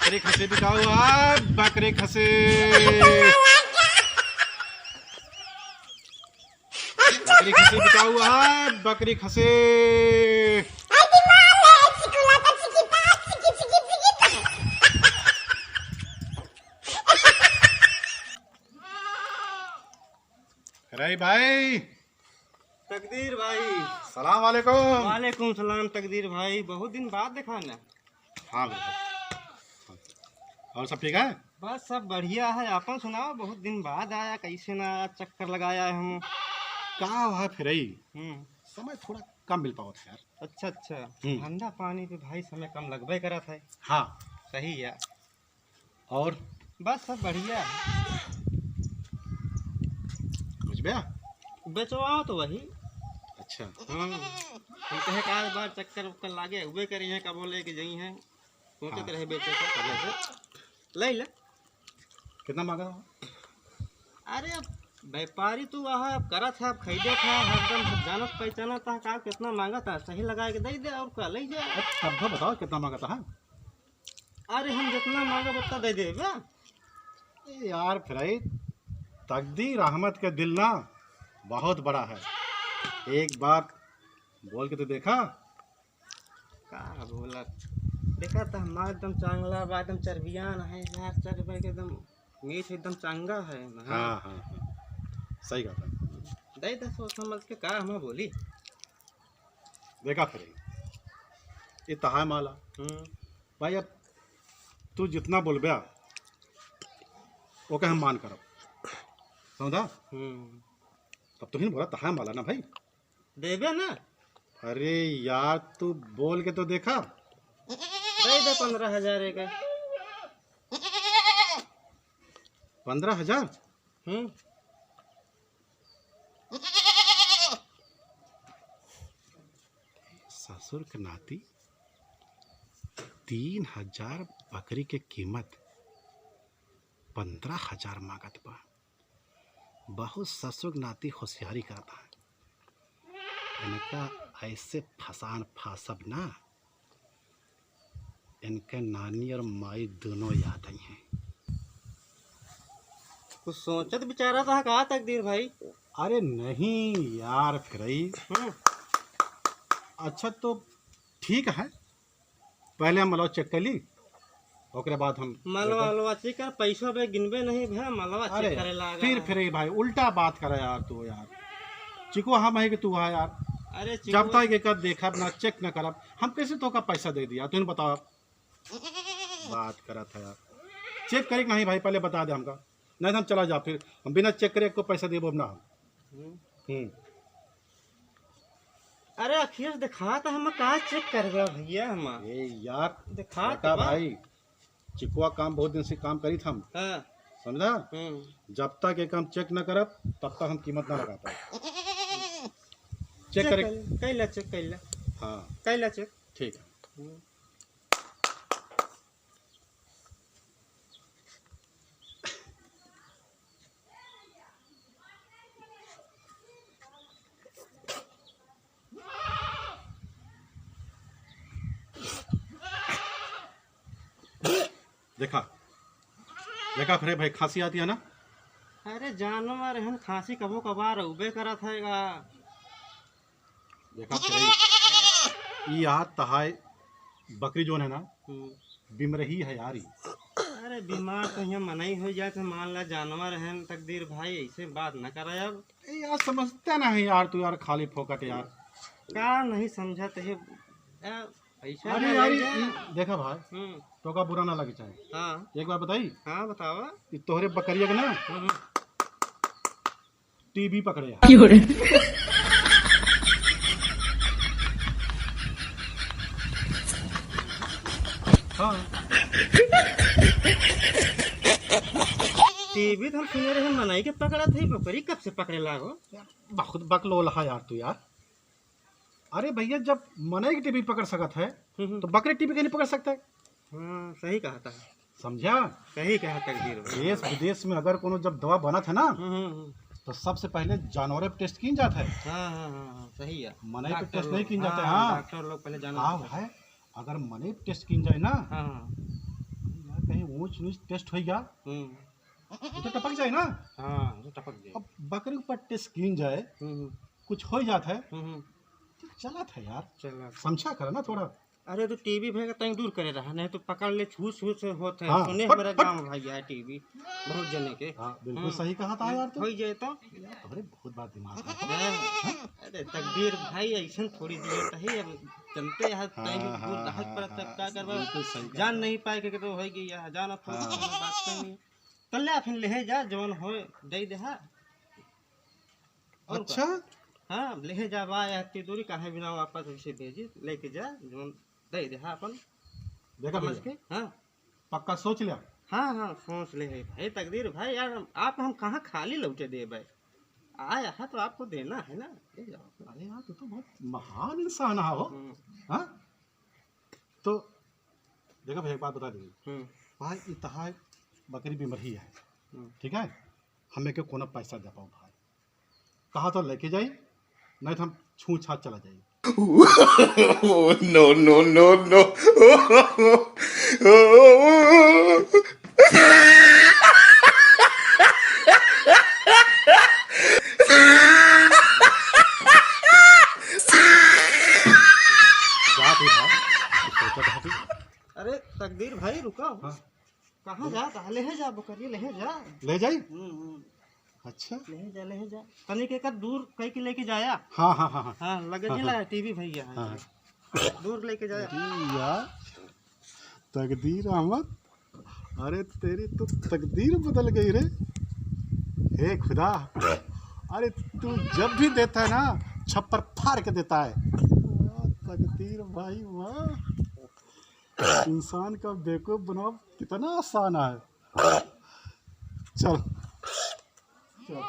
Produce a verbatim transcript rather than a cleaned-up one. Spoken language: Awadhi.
बकरी खसी बिकाऊ है, बकरी खसी। बकरी खसी बिकाऊ है, बकरी खसी। अरे भाई। तकदीर भाई। सलाम वालेकुम। वालेकुम सलाम तकदीर भाई, बहुत दिन बाद देखा ना। हाँ बिल्कुल। और सब ठीक है? बस सब बढ़िया है, आपन सुनाओ, बहुत दिन बाद आया, कैसे ना आया, चक्कर लगाया है हम। का हुआ फिरई? हम्म। समय थोड़ा कम मिल पावत है यार। अच्छा, अच्छा। हम्म। धंधा पानी पे भाई समय कम लगबे करत है। हाँ। सही है। और? बस सब बढ़िया है। कुछ बे? बेचवाओ तो वही। अच्छा। हाँ। हम कहे का बार चक्कर उक्कर लागे, हुए करी हैं, कबो लेके जाई हैं। सोचत हाँ। रहे बेचे का, कबे से। ले ले। कितना मांगा? अरे, अब व्यापारी तू वहाँ अब करत है, अब खरीदे था, हरदम सब जानत पहचानत है, का कितना मांगत है, सही लगा के दे दे और का ले जा। अब तब तो बताओ कितना मांगत है? अरे, हम जितना मांगब उतना दे देबे। ए यार फिरई, तकदीर अहमद का दिल ना बहुत बड़ा है, एक बार बोल के तो देखा। का बोला? देखा तो हमार एकदम चांगला बा, एकदम चरबियान है यार, चरबे के एकदम मीठ, एकदम चांगा है ना। हाँ, हाँ, हाँ। सही बात है। दे दे सोच समझ के, का हम बोली? देखा फिर, ये तहाय माला। हम्म। भाई, अब तू जितना बोलबे, ओके हम मान करब। समझा? हम्म। अब तू ही बोला, तहाय माला ना भाई। देबे ना? अरे यार, तू बोल के तो देखा। दे दे पन्द्रह हजार एक। पन्द्रह हजार? हम्म। ससुर के नाती, तीन हजार बकरी के कीमत, पन्द्रह हजार मांगत बा। बहुत ससुर के नाती होशियारी करत है। इनका ऐसे फसान फासब ना, इनके नानी और माई दोनों याद आई हैं। कुछ सोचत विचारत है का तकदीर भाई? अरे नहीं यार फिरई। हम्म। अच्छा तो ठीक है, पहले हम मलवा चेक कर ली, ओकरे बाद हम मलवा, देखब। मलवा चेक कर, पैसो बे गिनबे नहीं भे, मलवा चेक अरे, करे लागा फिर, है। फिर ये भाई उल्टा बात करे यार तू यार। चिकवा हम है कि तू है यार? अरे जब चिकवा तक एकर देखब ना, चेक ना करब, हम कैसे तोका पैसा दे दिया? तू बताओ। बात करत है यार, चेक करे कि नहीं भाई, पहले बता दे हमका, नहीं तो हम चला जा, फिर हम बिना चेक करे को पैसा देबो ना हम। हम्म। हम्म। अरे अखिलेश, दिखात हम का चेक करबा भैया हम। ए यार, दिखात बा। भाई, चिकवा काम बहुत दिन से काम करी था हम। हाँ। समझा? हम्म। जब तक एक हम चेक न करब, तब तक हम कीमत ना लगा पाए। चेक चेक करे। कर, कैला चेक कैला। हाँ। कैला चेक। ठीक है। हम्म। देखा, देखा फिर भाई, खांसी आती है ना? अरे जानवर हन, खांसी कबो कभार उबे करत है गा। देखा फिर ई यार तहाय बकरी जोन है ना, हम्म। बिमरही है यार ई। अरे बीमार तो यहाँ मनई हो जात है, मान ला जानवर है तकदीर भाई, ऐसे बात न करे अब। ए यार समझते नहीं यार तू यार, खाली फोकट यार। का नहीं समझत है? ए, ऐसा अरे ना यार लग ई, जाए। ई देखा भाई, हम्म। तोका बुरा ना लगे चाहे। हाँ। एक बार बताई? हाँ बतावा। ई तोहरे बकरिया के ना हम्म। टीबी पकड़े है। क्यों रे? हाँ। टीबी तो हम सुने रहे मनई के पकड़त है, बकरी कब से पकड़े लागो? यार, बहुत बकलोल है यार तू यार। अरे भैया, जब मनई के टीबी पकड़ सकत है, हम्म, हम्म। तो बकरी टीबी के नहीं पकड़ सकता है? हाँ, सही कहत है। समझा? सही कहा तकदीर भाई। देश विदेश में अगर कोनो जब दवा बनत है ना, हम्म, हम्म, हम्म। तो सबसे पहले जानवरे पे टेस्ट कीन जात है। हाँ, हाँ, हाँ, हाँ, सही है। मनई पे डॉक्टर टेस्ट नहीं लोग, कीन जात है, हाँ, हाँ। डॉक्टर लोग पहले जानवर हाँ पे भाई, अगर मनई पे टेस्ट कीन जाए ना, हाँ, हाँ। यार, कहीं ऊंच नीच टेस्ट हो गया, हम्म। वो तो टपक जाए ना। हाँ, वो तो टपक जाए। अब बकरी ऊपर टेस्ट कीन जाए, हम्म, हम्म। कुछ हो जात है, हम्म, हम्म। तो चलत है यार, चलत। समझा करा ना थोड़ा। अरे, तो टीवी भैया का तंग दूर करे रहा, नहीं तो पकड़ ले, छूस छूस होत है। हाँ, सुने फट, हमारे फट। गाँव भाई है टीवी, बहुत जने के। हाँ, बिल्कुल हम्म। सही कहा था यार तू। हो जाए तो। यार, तोहरे बहुत बात दिमाग में है। हाँ। अरे, तकदीर भाई, ऐसन थोड़ी दिए तो है, अब चलते हैं, हाँ, तंग दूर हाँ, रहत हाँ, पड़त, तब हाँ, का करबा? बिल्कुल सही कहा। जान नहीं पाए के तो हो गई है, जाना थोड़ी हाँ। कोनो बात नहीं। तो ले, फिर ले जा, जौन हो, दे दे, हाँ। और अच्छा? का? हाँ, ले जा, बा, या इतनी दूरी काहे बिना वापस उसे भेजी, लेके जा, जौन दे दे, हाँ, अपन देखा समझ भैया, के, हाँ। पक्का सोच लिया? हाँ, हाँ, सोच ले है भाई, तकदीर भाई, यार, आप हम कहाँ खाली लौटे दे भाई? आया है तो आपको देना है ना, ले जाओ। अरे यार, तू तो बहुत महान इंसान है हो। हम्म। हाँ? तो देखा भैया, एक बात बता देंगे। हम्म। भाई, इतहा बकरी बीमारी है, हम्म। ठीक है? हमें के कोनो पैसा दे पाओ भाई। कहा तो लेके जाई, नहीं तो हम छू छाछ चला जाई। Oh, no, no, no, no। क्या थी भाई? कुछ सोचा था तू? अरे तकदीर भाई, रुको। हाँ। कहाँ जात है? लेहे जा बकरिया, लेहे जा। ले जाई? हम्म, हम्म। अच्छा। लेहे जा, लेहे जा। तनिक एक दूर कई के लेके जाया। हाँ, हाँ, हाँ, हाँ। हाँ, लगे हाँ, जी हाँ। लगा टीवी भैया है। हाँ। दूर लेके जाया। अरे यार, तकदीर अहमद, अरे तेरी तो तकदीर बदल गई रे। हे खुदा, अरे तू जब भी देता है ना, छप्पर फाड़ के देता है। वाह, तकदीर भाई, वाह। इंसान का बेवकूफ बनाओ कितना आसान है। चल, चल।